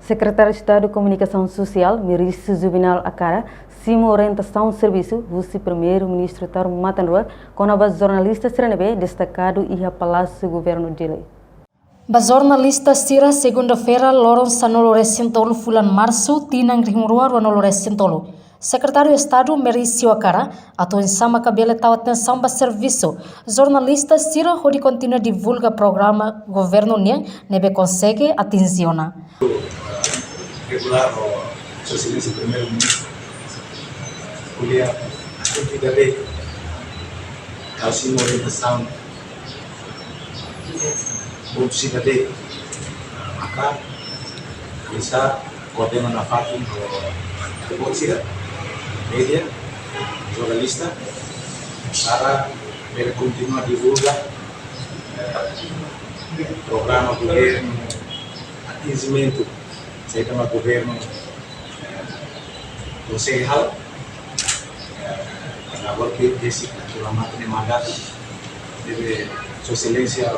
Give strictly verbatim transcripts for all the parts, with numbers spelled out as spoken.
Sekretáriu Estadu Komunikasaun Sosiál, Merício Juvenal Akara, simu orientasaun servisu husi Primeiru-Ministru Taur Matan Ruak kona-ba jornalista sira ne'ebé destakadu iha Palásiu Governu Dili. Ba jornalista sira, segunda-feira, loron sanulu-resin-tolu fulan Marsu, tinan rihun rua ruanulu-resin-tolu, Sekretáriu Estadu Merício Akara atu oinsá maka bele tau atensaun ba servisu jornalista sira hodi kontinua divulga programa governu nian ne'ebé konsege atinji ona. Regulár ho Sua Exelénsia Primeiru-Ministru, ko'alia asuntu ida-ne'e, kau simu orientasaun pontu sira-ne'e, maka bisa koordena nafatin ho atu boot sira, média, jornalista, para bele kontinua divulga, eh, programa governu, atinjimentu saida mak governu, eh, konsege halo, eh, agora ke desi atu remata nia mandatu, ne'ebé Sua Exelénsia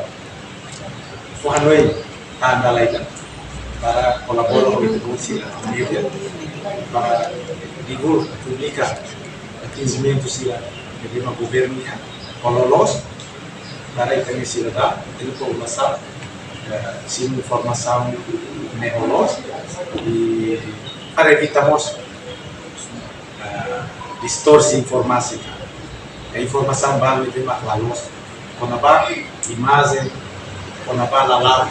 fó hanoin tan dala ida para kolabora ho ita-boot sira, média, para divulga, publika atinjimentu sira ne'ebé mak governu iha, ho loloos, para ita-nia sidadaun, ita-nia populasaun, eh, simu informasaun ne'e ho loos, i para evita mós, eh, distorsi informasaun. Eh, informasaun balu ne'ebé mak la loos kona-ba imajen, kona-ba lala'ok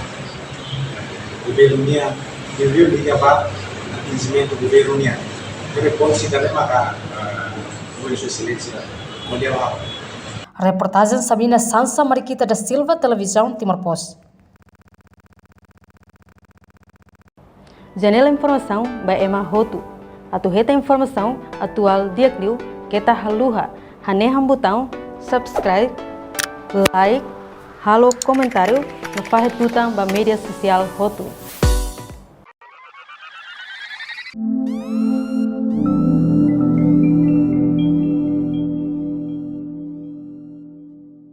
governu nian, i liuliu liga ba atinjimentu governu nian. Ne'ebé pontu sira-ne'e maka, eh, Sua Exelénsia ko'alia ba. Reportajen Sabina Sansa, Mariquita da Silva, Televizaun Timor Post. Janela informasaun ba ema hotu. Atu hetan informasaun atuál di'ak liu, keta haluha hanehan butaun subscribe, like, halo komentáriu no fahe tutan ba média sosiál hotu.